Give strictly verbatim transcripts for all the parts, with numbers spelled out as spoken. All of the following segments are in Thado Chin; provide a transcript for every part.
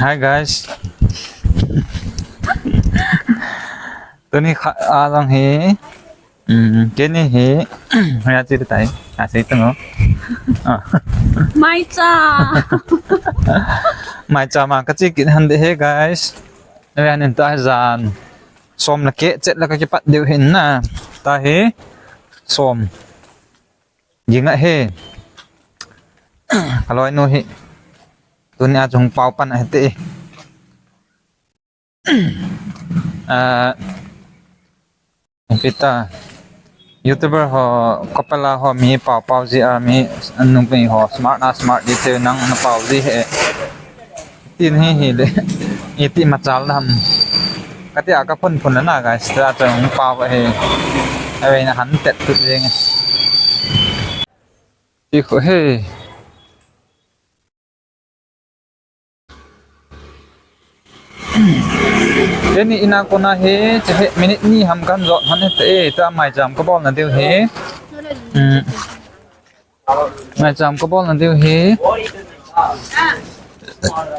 Hi guys. Tuni kha a lang hi. Hmm, kini hi. Ya chi tai. A sei tu no. Ah. Maicha. Maicha ma ka chi kin han de he guys. Nave han in ta jan. Som la ke chet la ka kipat deu hin na. Ta hi. Som. Ging a hi. Ka loinu hi. Tuni a chung pao pan a hi te. Ah, pita. YouTuber ho, couple a ho, mi pao pao ji a, mi anung pe ho, smart na smart di te nang na pao ji he. Tin hi hi le. Iti machal na ham. Kati a ka phun phun na guys, ta chung pao he. Ave na han tet tu jeng. Ti kho he. Teni ina kona hi, che he, minute ni ham kan jot han he te, ta maicham ka bol na diu hi. Hmm. Maicham ka bol na diu hi.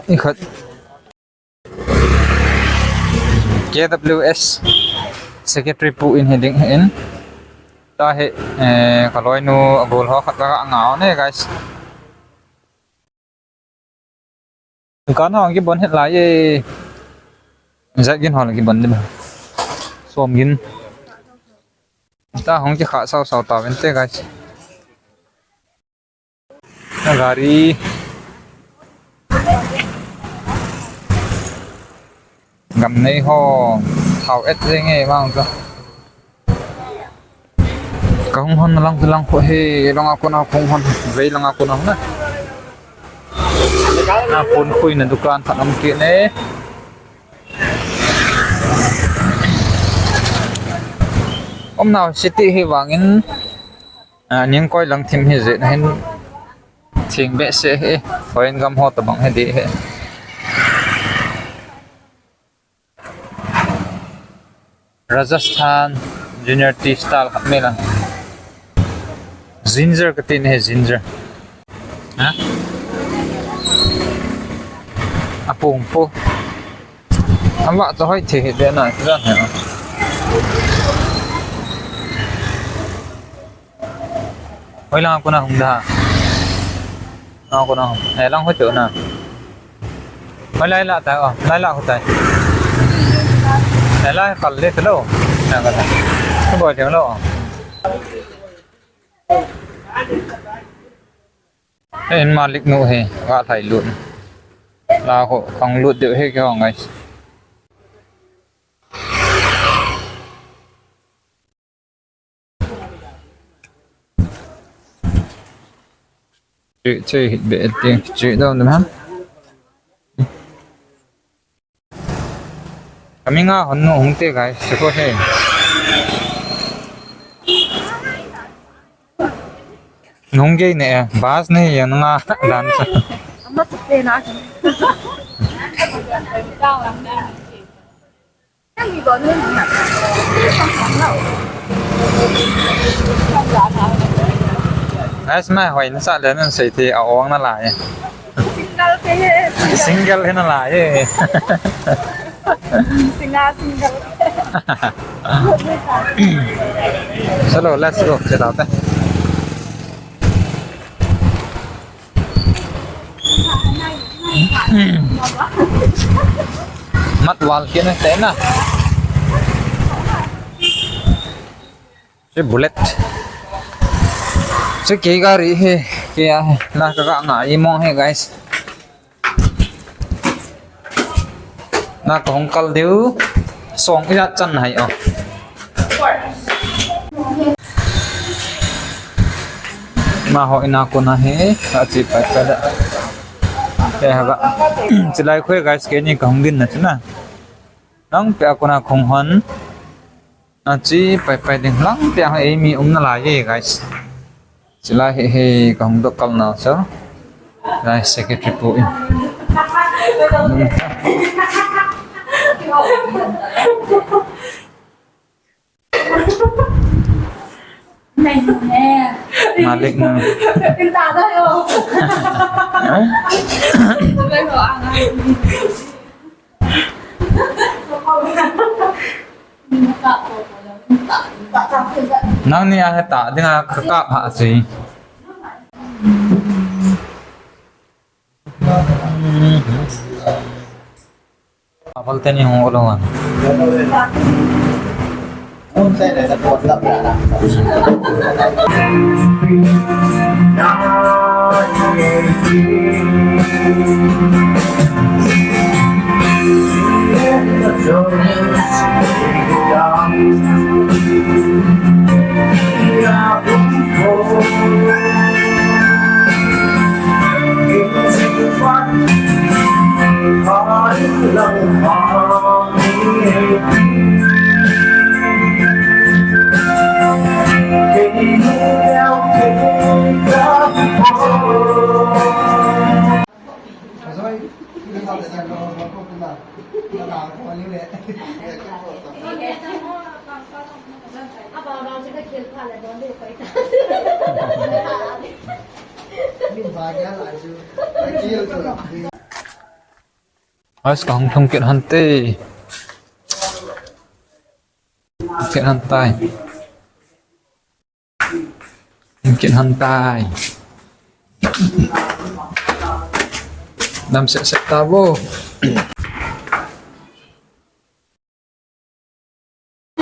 I khat. K W S secretary pu in hi ding hin. Ta hi, eh, ka loinu a gol ho khat ka ngau ne, guys. Dukan hong kibon het lai e. Zat gin hong kibon di ba. Som gin. Ta hong kikha sau sau ta ven te guys. Na gari. Gam nei ho. Thao et jeng e mang ka. Ka hung hon lang lang kho he, lang a kona hung hon, vei lang a kona hung na. Na pun khui na dukan phat om ki ne. Om nau city hi vangin, a, ning koi lang thim hi je na hin thing be se he, foreign gam ho ta bang he de he. Rajasthan Junior Tea Stall khat mai lang. Ginger ka tin he, ginger. Ha? A pung pu. Ama to hoi the he de na, dan he. Hoi lang kona hung da. Lang kona hung. Eh, lang ho chu na. Hoi lai la ta, oh, lai la ho tai. Eh, lai kal le lo. Na kal. Ko bol lo. Eh, in malik nu he, ga thai lut. La ho, khang lut de he ki hong guys. Che, che, hit be, te, che, down, down, ha? Kami nga hon nu hung te, guys, se ko he. Nung gei ne, bus ne, yang nga, dan sa. Ama se te na. Guys, mai hoi na sa le nan sei te a ong na lai. Single ke he. Single he na lai. Singa single. Chalo, let's go. Che ta te. Mat wal kina te na. Che bullet. Che kei gari he, kei a he. Na ka ga nga i mong he, guys. Na ka hong kal diu. Song ijat chan hai o. Ma ho ina kona he, a chi pa pa da. He ha ga. Chi lai khoi guys, kei ni ka hong din na chu na. Nang pe a kona khong hon. A chi pai pai ding lang te a ei mi um na lai e, guys. Chi lai he he ka hung dok kal na sa. Lai secretary pu in. Malik na. Nangni a heta dinga kakap ha si. Abal teni hung ulong an. Guys, kahung lhung kit hante. Kit han tai. Kit han tai. Nam set set ta vo.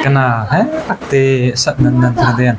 Kana, he, ate, sat nan nan ta den.